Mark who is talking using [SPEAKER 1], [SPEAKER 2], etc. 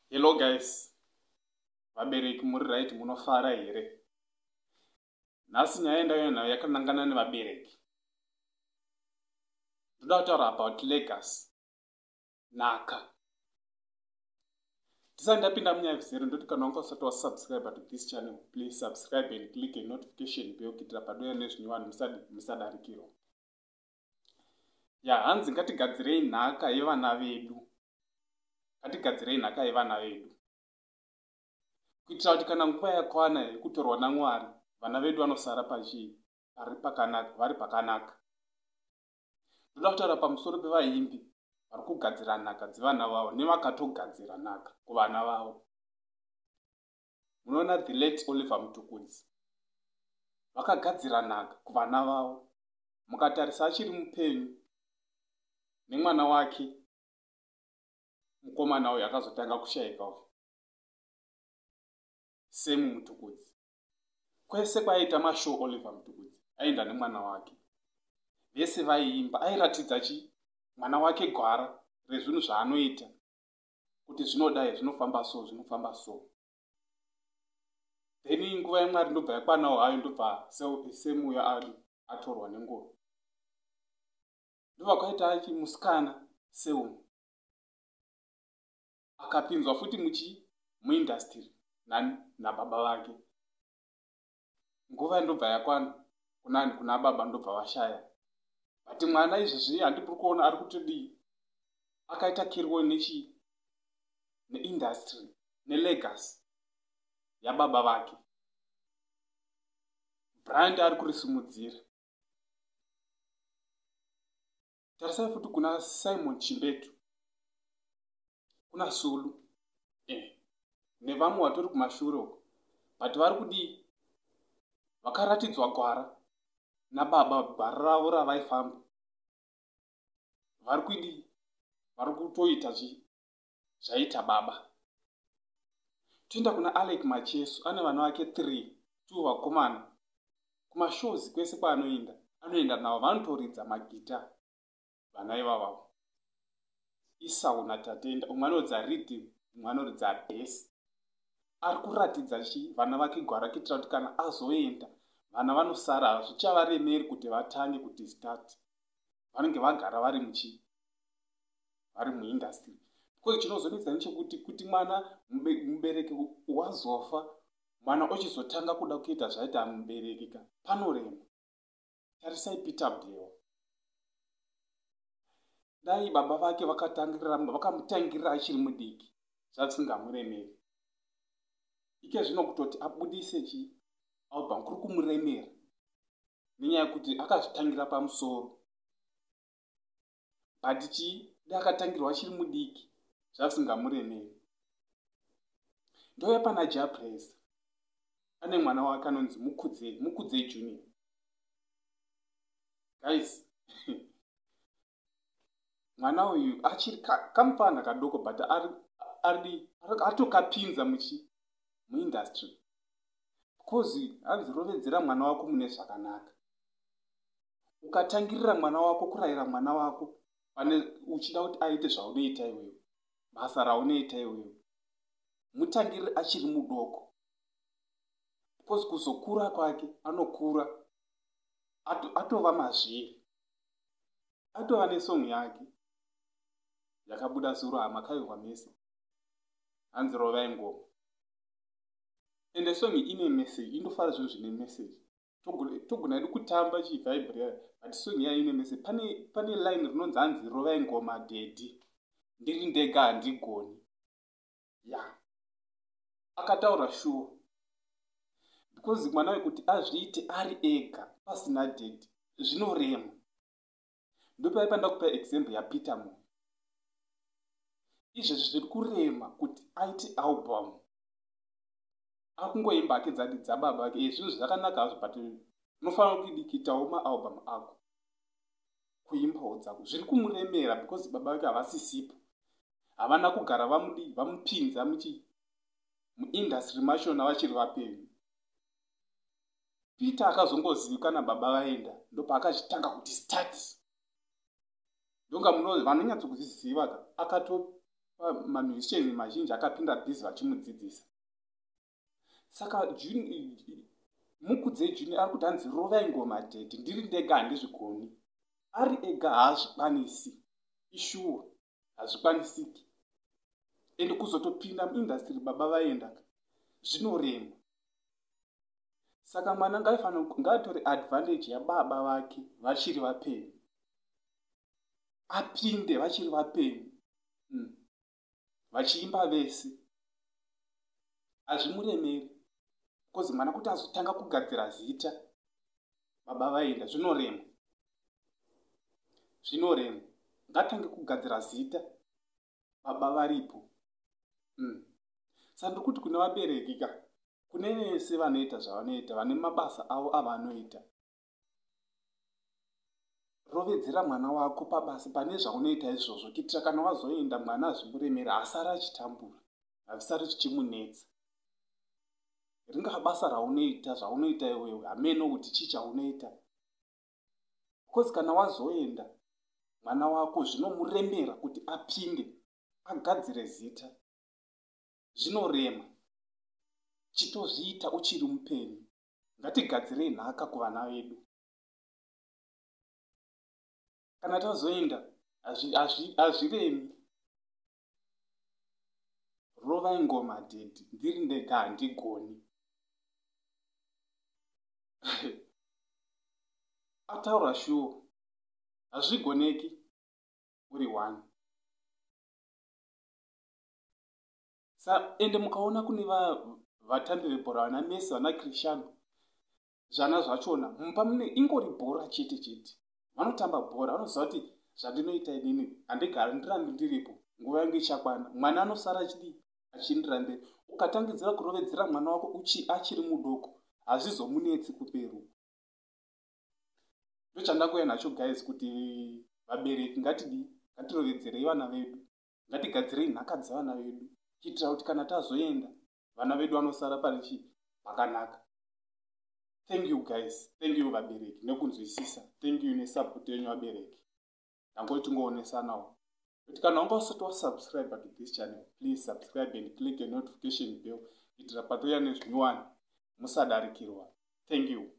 [SPEAKER 1] Hello guys, vabereki muri right, munofara here? Nhasi nyaya yandauya nayo yakanangana nevabereki. Ndoda kutaura about legacy, nhaka. Ndisati ndapinda munyaya zero, ndoti kana wanga usati wasubscribe to this channel, please subscribe and click a notification bell kuitira padouya nezvinyowani musadarikirwa. Ya, hanzi ngatigadzirei nhaka yevana vedu, ngatigadzirei nhaka yevana vedu kuitira kuti kana nguva yakwana yekutorwa naMwari, vana vedu vanosara pachii pari pakanaka, vari pakanaka. Ndoda kutaura pamusoro pevaimbi vari kugadzira nhaka dzevana vavo nevakatogadzira nhaka kuvana vavo. Munoona, the late Oliver Mutukudzi vakagadzira nhaka kuvana vavo. Mukatarisa, achiri mupenyu nemwana wake mukomana uyu akazotanga kushayika uyu, Semu Mutukudzi, kwese kwaiita mashow Oliver Mutukudzi aienda nemwana wake, vese vaiimba. Airatidza chi mwana wake gwara rezvinhu zvaanoita, kuti zvinodai, zvinofamba so, zvinofamba so. Then nguva yaMwari ndobva yakwanawo hayo, ndobva Semuyo atorwa nengoro, ndobva kwaita musikana Seumu akapinzwa futi muchi muindustry nani? Nababa vake. Nguva ndobva yakwana kunani? Kuna baba, ndobva vashaya. But mwana izvezvi handiburi kuona ari kutodii, akaita kirwo nechi neindustry, nelegacy yababa vake. Brand ari kurisimudzira. Tarisai futi kuna Simon Chimbetu, kuna Sulu nevamwe vatori kumashure uko, but vari kudii? Vakaratidzwa gwara nababa, gwara ravo ravaifamba. Vari kudii? Vari kutoita zvaita baba. Toenda kuna Alec Macheso, ane vana vake 3, 2 vakomana. Kumashows kwese kwaanoenda, anoenda navo, vanotoridza magita vana ivavavo, Isau naTatenda. Umwe anoridza rhythm, umwe anoridza bass. Ari kuratidza chi vana vake gwara kuitira kuti kana azoenda, vana vanosara hazvichavaremeri kuti vatange kuti start. Vanenge vagara vari muchi vari muindustry, because chinozonetsa nechekuti kuti mwana, mubereki wazofa, mwana ochizotanga kuda kuita zvaita mubereki ka, panorema. Tarisai Peter Mdewa, dai baba vake vakamutangirira achiri mudiki, zvasingamuremeri. Ike zvino kutoti abudise chi album kuri kumuremera nenyaya yekuti akazvitangira pamusoro, but chii, dai akatangirwa achiri mudiki, zvasingamuremeri. Ndouya pana Jah Prayzah, ane mwana wake anonzi Mukudzei, Mukudzei Junior. Guys, mwana uyu achiri kamufana kadoko, but ari atokapinza muchi muindustry, because hanzi rovedzera mwana wako mune zvakanaka. Ukatangirira mwana wako, kurayira mwana wako pane uchida kuti aite zvaunoita iwewe, basa raunoita iwewe, mutangirire achiri mudoko, because kuzokura kwake anokura atova mazviri, atova nesong yake yakabuda zuro, hamakairwa mese, hanzi "Rovai Ngoma". Ende song ine message, indofara zvinhu zvine message. Togona hedu kutamba chivibe, but song iya ine message. Pane line rinonzi, hanzi, "Rovai ngoma daddy, ndiri ndega handigoni." Ya, akataura sure, because mwana wekuti azviite ari ega pasina daddy zvinorema. Ndopaipa ndakupa example yaPeter Moyo. Izvezvi zviri kurema kuti aite album, akungoimba ake dzadi dzababa vake. Zvinhu zvakanaka hazvo, but unofanira kudikitawo maalbum ako, kuimbawo dzako. Zviri kumuremera because baba vake havasisipo, havana kugara vamudi vamupinza muchi muindustry machona vachiri vapenyu. Peter akazongozivikana baba vaenda, ndopaakachitanga kuti start. Ndonga vanonyatsokuzviziva ka. Mamusicians mazhinji akapinda busy vachimudzidzisa. Saka Mukudze Junior ari kuti, "Hanzi rovai ngoma daddy, ndiri ndega handizvigoni." Ari ega haazvikwanisi, ishuwa, hazvikwanisiki. Ende kuzotopinda muindustry baba vaenda zvinorema. Saka mwana ngaatore advantage yababa vake vachiri vapenyu, apinde vachiri vapenyu. Vachiimba vese hazvimuremeri, because mwana kuti azotanga kugadzira zita baba vaenda zvinorema, zvinorema. Ngatange kugadzira zita baba varipo. Saka ndiri kuti kune vabereki ka, kune vese vanoita zvavanoita, vane mabasa avo avanoita, rovedzera mwana wako pabasa pane zvaunoita izvozvo, kuitira kana wazoenda mwana azvimuremera, hasari achitambura, hazvisari zvichimunetsa. Ringava basa raunoita, zvaunoita iwewe, hameno kuti chii chaunoita, because kana wazoenda mwana wako zvinomuremera kuti apinde agadzire zita, zvinorema. Chitozviita uchiri mupenyu. Ngatigadzirei nhaka kuvana vedu. Kana tazoenda hazviremi. "Rovai ngoma daddy, ndiri ndega handigoni." Ataura shuwa, hazvigoneki uri one. Sa ende mukaona kune vatambi vebhora, vana Messi, vana Cristiano, zvana zvachona mumba mune ingori bhora chete chete. Vanotamba bhora, vanoziva kuti zvandinoita inini handigari, ndirambi ndiripo, nguva yangu ichakwana. Mwana anosara achidii? Achiendera mberi. Ukatangidzira kurovedzera mwana wako achiri mudoko, hazvizomunetsi kumberi. Ndochandakuya nacho, guys, kuti vabereki ngatidii? Ngatirovedzerei vana vedu, ngatigadzirei nhaka dzevana vedu, kuitira kuti kana tazoenda vana vedu vanosara pane chii? Pakanaka. Thank you, guys. Thank you, vabereki, nekunzwisisa. Thank you nesupport yenyu, vabereki. Ndangoti tingoonesanawo kuti kana wanga usati wasubscribe to this channel, please subscribe and click a notification bell, kuitira patouya nezvinyowani musadarikirwa. Thank you.